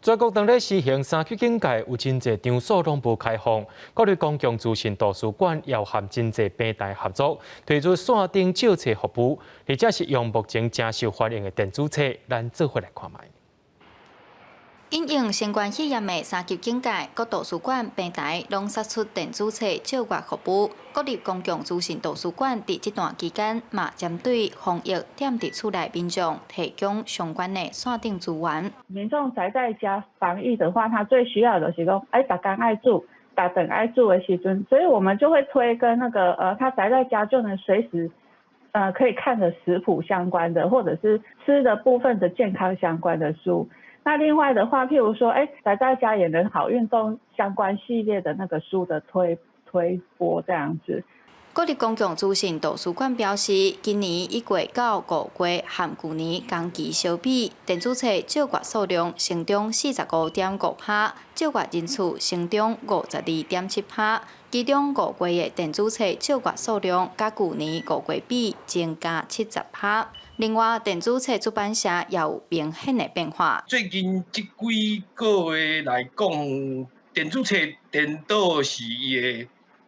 全國當咧實行三級警戒，有真濟場所攏無開放。國立公共資訊圖書館又和真濟平台合作，推出線頂借冊服務，而且是用目前誠受歡迎的電子冊，咱做伙來看覓。因應新冠肺炎的三級警戒，各圖書館平台攏釋出電子冊借閱服務。國立公共資訊圖書館佇這段期間，嘛針對防疫踮佇厝內民眾提供相關的線頂資源。民眾宅在家防疫的話，他最需要的是講，哎，逐工愛煮，逐頓愛煮的時陣，所以我們就會推跟那個，他宅在家就能隨時，可以看的食譜相關的，或者是吃的部分的健康相關的書。那另外的話，譬如說，哎，宅在家也能好運動相關系列的那個書的推播這樣子。國立公共資訊圖書館表示，今年已過到5月和舊年同期相比，電子冊借閱數量成長45.5%，借閱人次成長52.7%。其中5月的電子冊借閱數量，佮舊年5月比增加70%。另外，電子冊出版社也有明顯的變化。最近這幾個月來講，電子冊顛倒是伊的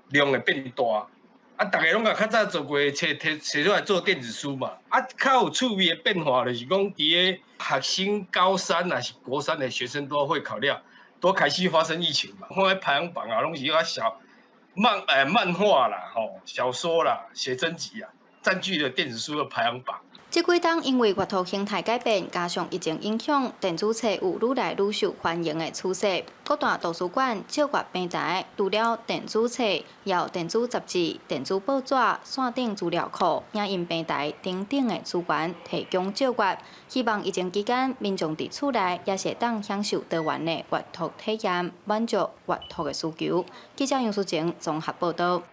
量會變大。啊，逐家攏共較早做過的冊提提出來做電子書嘛。啊，較有趣味的變化就是講，佇个學生高三還是國三的學生都會考了，都開始發生疫情嘛。看彼排行榜啊，攏是較小漫畫啦、吼小說啦、寫真集啊，佔據了電子書的排行榜。這幾冬因為閱讀形態改變，加上疫情影響，電子冊有愈來愈受歡迎的趨勢。各大圖書館借閱平台，除了電子冊，也有電子雜誌、電子報紙、線頂資料庫、影音平台等等的資源提供借閱。希望疫情期間，民眾佇厝內也是會當享受多元的閱讀體驗，滿足閱讀的需求。記者楊淑靜綜合報導。